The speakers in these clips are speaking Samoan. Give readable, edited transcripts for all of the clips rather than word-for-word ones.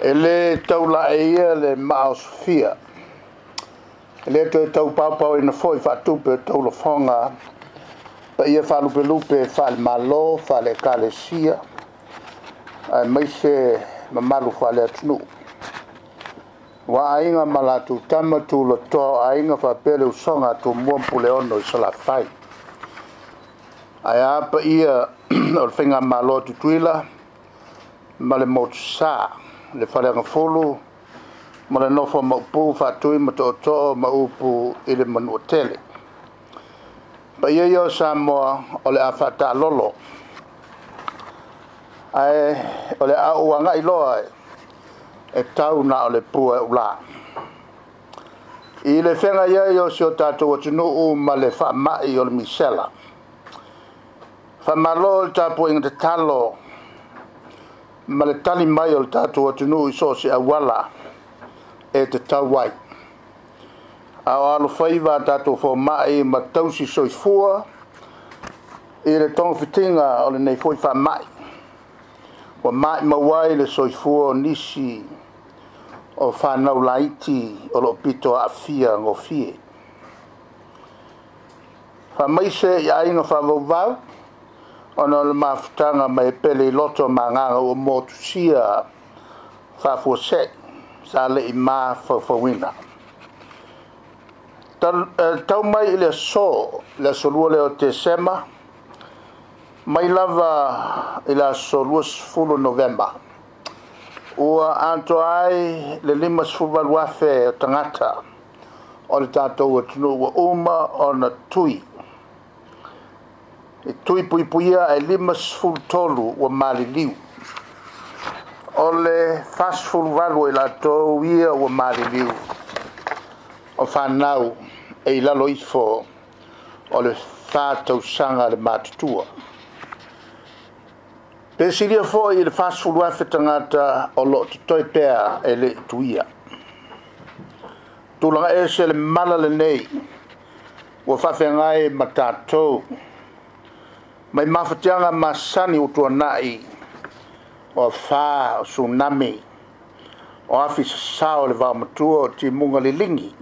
E le taulae ia le maaosofia, e le toe taupaopaoina foi faatupe o taulafoga paia faalupelupe faale-Malo, faale-Ekalesia aemaise mamalu faale-atunuu. Ua aiga ma latou tama, tulatoa o aiga faapea le usoga a Tumua ma Puleono i Salafai. Ae a paia o le Faigamalo a Tutuila ma le Motusa, le Faleagafulu ma le nofo a Maopu Faatui ma Tootoo ma upu i le Manuatele. Paia ia o Samoa o le a faataalolo, ae o le a ou agai loa e tau na o le pua e ula. I le feagai ai o si o tatou atunuu ma le faamai o le misela, faamalo le tapuaiga tatalo ma le tali mai o le tatou atunuu i so o se auala e tatau ai. A o alofaiva a tatou fomai ma tausi soifua i le togafitiga o lenei foi faamai, ua maimau ai le soifua o nisi o fanau laiti o loo pito aafia gofie. Faamaise i aiga faavauvau ona o le mafutaga mai pele i loto ma agaga ua motusia faafuasei sa le i mafaufauina. Tau mai i le aso 2 lea o Tesema, mai lava i le aso 20 Novema, ua atoa ai le 58,000 o tagata o le tatou atunuu ua uma ona tui. E tui puipuia e 53 ua maliliu. O le 48 i latou ia ua maliliu o fanau e i lalo ifo o le 4 tausaga le matutua. Pe silia foi i le 40,000 tagata o loo totoe pea e le i tuia. Tulaga ese le mala lenei ua faafeagai ma tatou mai mafatiaga masani ua tuanai o afa, o tsunami, o afi sasao o le vaomatua, o timuga liligi,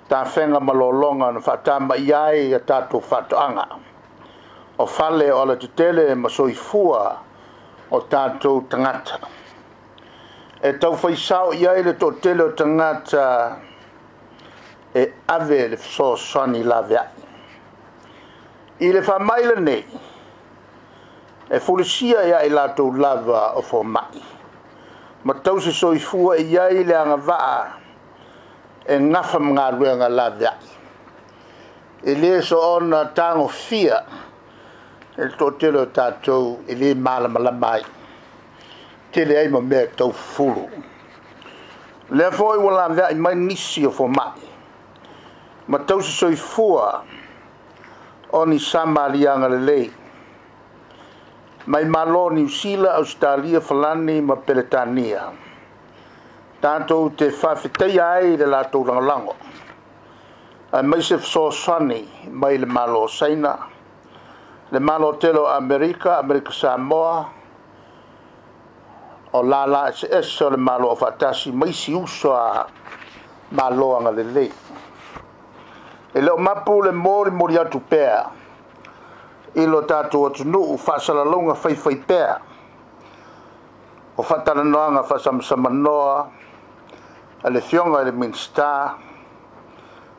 tafega ma lologa na faatamai ai a tatou faatoaga, o fale o alatetele ma soifua o tatou tagata. E taufaisao i ai le toatele o tagata e ave le fesoasoani laveai. I le faamai lenei, e fulisia ia i latou lava o fomai, ma tausi soifua e i ai le agavaa e gafa ma galuega laveai. E le soona tagofia e le toatele o tatou e le malamalama ai, tele ai ma mea tau fufulu. Lea foi ua laveai mai nisi o fomai ma tausi soifua o ni Samaliaga lelei mai Malo Niu Sila, Ausetalia, Falani ma Peretania. Tatou te faafetaia ai le latou lagolago aemaise fesoasoani mai le Malo o Saina, le Malo tele o Amerika, Amerika Samoa, o lala eseese o le Malo o Faatasi ma isi uso a Malo agalelei. E le o mapu le molimoli atu pea i lo tatou atunuu faasalalauga faifai pea o faatalanoaga faasamasamanoa a le Afioga i le Minisita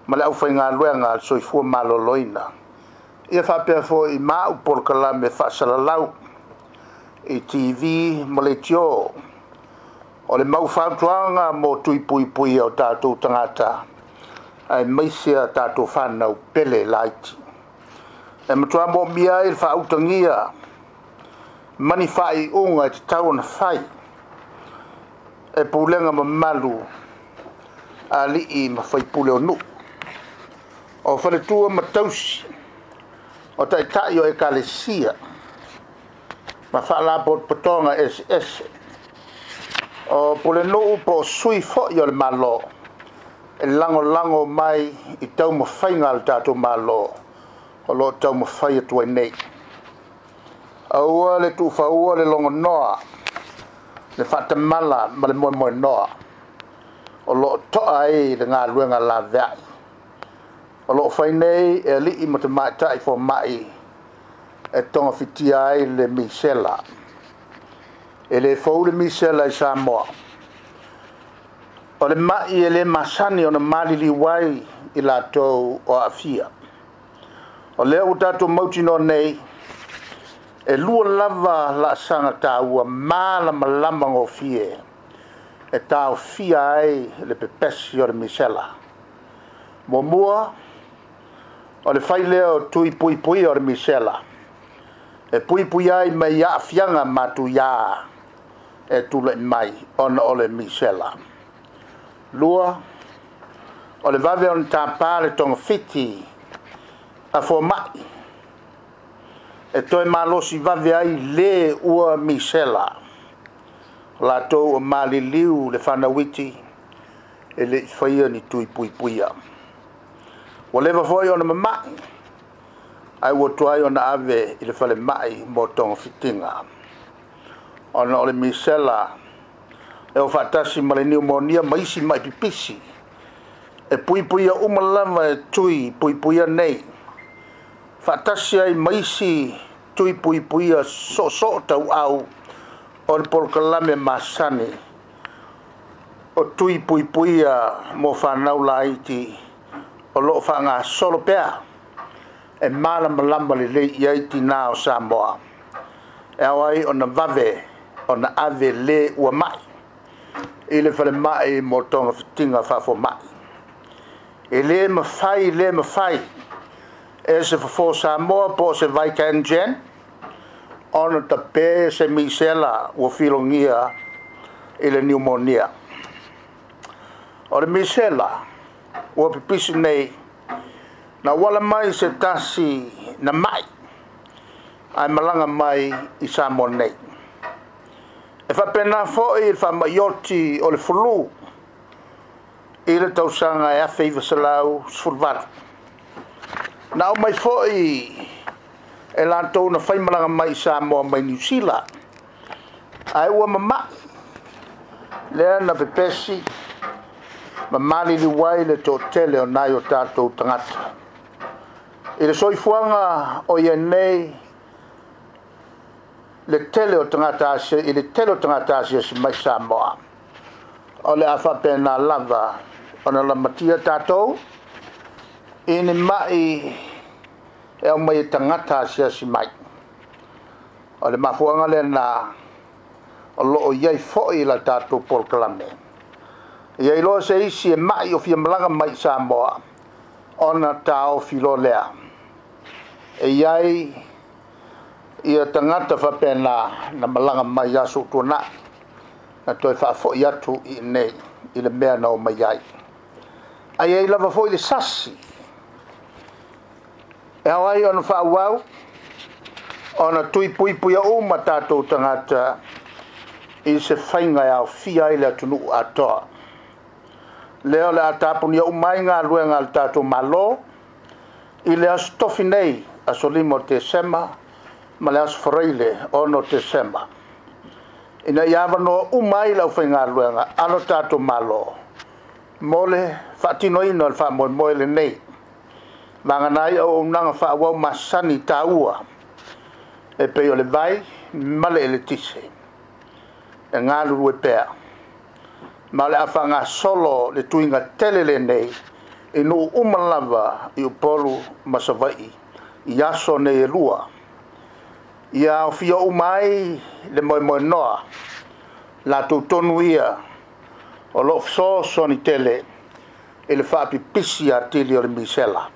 ma le aufaigaluega a le Soifua Maloloina, ia faapea foi ma au polokalame faasalalau i TV ma leitio o le mau fautuaga mo tui puipuia o tatou tagata aemaise a tatou fanau pele laiti. E matua moomia ai le faautagia ma ni faaiuga e tatau ona fai e pulega mamalu alii ma faipule o nuu, o faletua ma tausi, o taitai o ekalesia ma faalapotopotoga eseese, o pulenuu po o sui foi o le Malo e lagolago mai i taumafaiga a le tatou Malo o loo taumafai atu ai nei. Aua le tuufaua le logonoa Le faatamala ma le moemoenoa o loo toa ai le galuega laveai o loo fai nei e alii ma tamaitai fomai e togafitia ai le misela. E lē fou le misela i Samoa. O le mai e lē masani ona maliliu ai i latou o aafia. O lea ua tatou mautinoa nei e lua lava laasaga taua malamalama gofie e taofia ai le pepesi o le misela. Muamua, o le fai lea o tui puipuia o le misela e puipui ai mai aafiaga matuiā e tula'i mai ona o le misela. Lua, o le vave ona tapā le togafiti a foma'i e toe malosi vave ai lē ua misela o latou o maliliu le fanauiti e le'i faia ni tui puipuia. Ua leva fo'i ona mama'i ae ua tuai ona ave i le falema'i mo togafitiga ona o le misela e o faatasi ma le niumonia ma isi ma'i pipisi e puipuia uma lava e tui puipuia nei faatasi ai ma isi tui puipuia soosoo tauau o le polokalame masani o tui puipuia mo fanau laiti o loo faagasolo pea e malamalama lelei i ai tinā o Samoa e ao ai ona vave ona ave lē ua ma'i i le falema'i mo togafitiga faafoma'i. E lē mafai lē mafai e se fofo Samoa po o se Vicangen ona tapē se misela ua filogia i le niumonia. O le misela ua pipisi nei na wala mai se tasi na mai ae malaga mai i Samoa nei. E faapena fo'i le faamaioti o le fulu i le tausaga e 1918. Na aumai fo'i e latou na faimalaga mai i Samoa mai Niusila ae ua mama'i lea na pepesi ma maliliu ai le toatele o nai o tatou tagata. I le soifuaga o ia nei le tele o tagata asia i le tele o tagata asiasi mai Samoa o le a faapena lava ona lamatia tatou i ni ma'i e aumai e tagata asiasi mai. O le mafuaaga lena o loo iai fo'i la tatou polokalame. Ia iloa se isi e ma'i o fia malaga mai i Samoa ona taofi loa lea. E iai ia tagata faapena na malaga mai aso ua tuana'i na toe faafo'i atu i inei i le mea na omai ai. Ae ai lava fo'i le sasi e ao ai ona faaauau ona tui puipuia uma tatou tagata i se faiga e aofia ai le atunuu atoa. Lea o le a tapunia uma ai galuega a le tatou Malo i le aso tofi nei, aso 5 o Tesema ma le aso Faraile 6 o Tesema, ina ia avanoa uma ai le aufaigaluega a lo tatou Malo mo le faatinoina o le faamoemoe lenei. Vagana ai auaunaga faaauau masani taua e pei o le vai ma le eletise e galulue pea. Ma o le a faagasolo le tuiga tele lenei i nuu uma lava i Upolu ma Savaii i aso nei e lua. Ia aofia uma ai le moemoenoa latou tonu ia o loo fesoasoani tele i le faapipisi atili o le misela.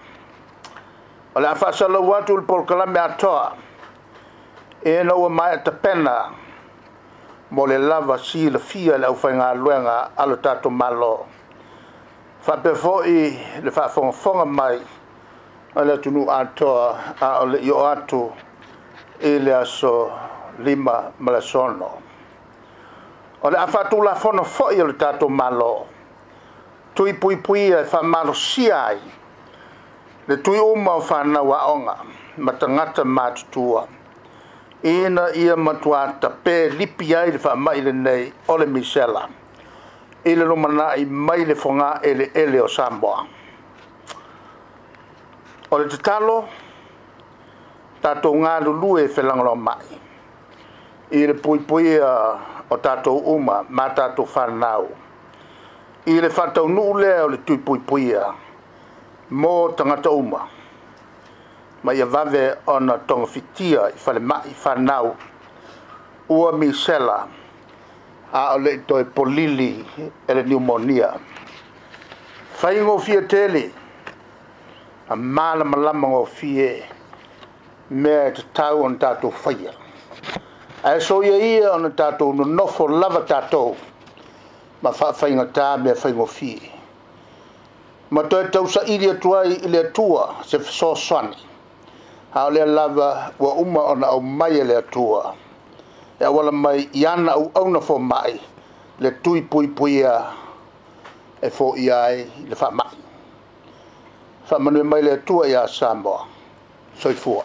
O le a faasalau atu le polokalame atoa ina ua maea tapena mo le lava silafia le aufaigaluega a lo tatou Malo. Faapea fo'i le faafogafoga mai a le atunuu atoa a o le i oo atu i le aso 5 ma le aso 6. O le a faatulafono fo'i o le tatou Malo tui puipuia e faamalosia ai le tui uma o fanau aoga ma tagata matutua Ina ia matuā tape lipi ai le faamai lenei o le misela i le lumanai mai le fogaeleele o Samoa. O le tatalo, tatou galulue felagolagomai i le puipuia o tatou uma ma tatou fanau i le faataunuu lea o le tui puipuia mo tagata uma, ma ia vave ona togafitia i falemai fanau ua misela a o le i toe polili e le niumonia. Faigofie tele ma malamalama gofie mea e tatau ona tatou faia. Ae soia ia ona tatou nonofo lava tatou ma faafaigata mea faigofie, ma toe tausaili atu ai i le Atua se fesoasoani, a o lea lava ua uma ona aumai e le Atua e auala mai i ana auauna fomai le tui puipuia e foia ai le faamai. Faamanuia mai le Atua ia Samoa. Soifua.